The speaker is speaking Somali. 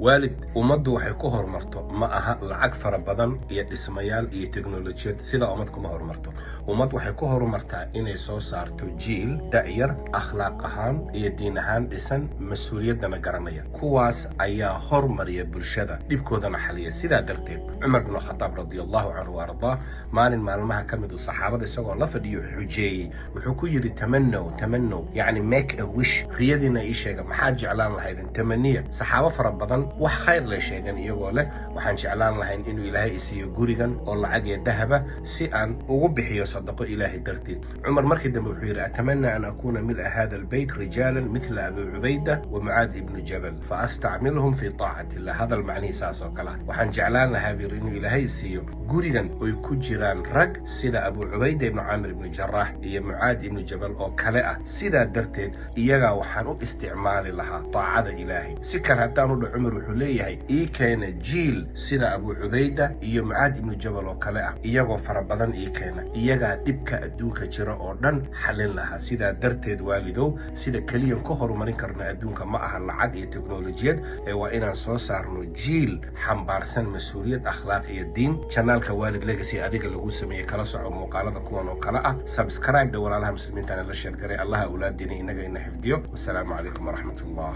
Waalid, ummaddu waxay ku horumarto ma aha lacag fara badan iyo dhismayaal iyo teknolojiyad. Sidaa ummad kuma horumarto. Ummad waxay ku horumartaa inay soo saarto jiil da'yar, akhlaaq ahaan iyo diin ahaan dhisan, mas-uuliyaddana garanaya. Kuwaas ayaa hormariya bulshada, dhibkoodana xaliya. Sidaa darteed, Cumar binu Khadaab radiallahu canhu wa ardaa, maalin maalmaha ka mid uu saxaabada isagoo la fadhiyo xujeeyey, wuxuu ku yidhi: "Tamanow, tamanow," yacni make a wish, riyadiina ii sheega, maxaad jeclaan lahaydeen? Tamaniya. Saxaabo fara badan wax khayr lay sheegeen, iyagoo leh: "Waxaan jeclaan lahayn inuu Ilaahay isiiyo gurigan oo lacag iyo dahaba si aan ugu bixiyo sadaqo Ilaahay darteed." Cumar markii dambe wuxuu yidhi: "Atamana an akuuna mila hada albeyt rijaalan mithla Abi Cubayda wa Mucaad ibnu Jabal, fa astacmilhum fi taacati illah." Hadal macnihii saas oo kale ah: waxaan jeclaan lahaa, buu yidhi, inuu Ilaahay siiyo gurigan oy ku jiraan rag sida Abu Cubayda ibnu Caamir ibnu Jaraax iyo Mucaad ibnu Jabal oo kale ah. Sidaa darteed iyagaa waxaan u isticmaali lahaa taacada Ilaahay. Si kale haddaan u dha, Cumar wuxuu leeyahay: ii keena jiil sida Abu Cubayda iyo Mucaad ibnu Jabal oo kale ah, iyagoo fara badan ii keena, iyagaa dhibka adduunka jira oo dhan xallin lahaa. Sidaa darteed, waalidow, sida keliyan ku horumarin karno adduunka ma aha lacag iyo teknolojiyad, ee waa inaan soo saarno jiil xambaarsan mas-uuliyad, akhlaaq iyo diin. Channelka Waalid Legacy adiga lagu sameeyey, kala soco muuqaalada kuwan oo kale ah. Subscribe dhe, walaalaha muslimiintana la share garay. Allaha awlaadiina inaga ina xifdiyo. Wasalaamu calaykum waraxmat ullah.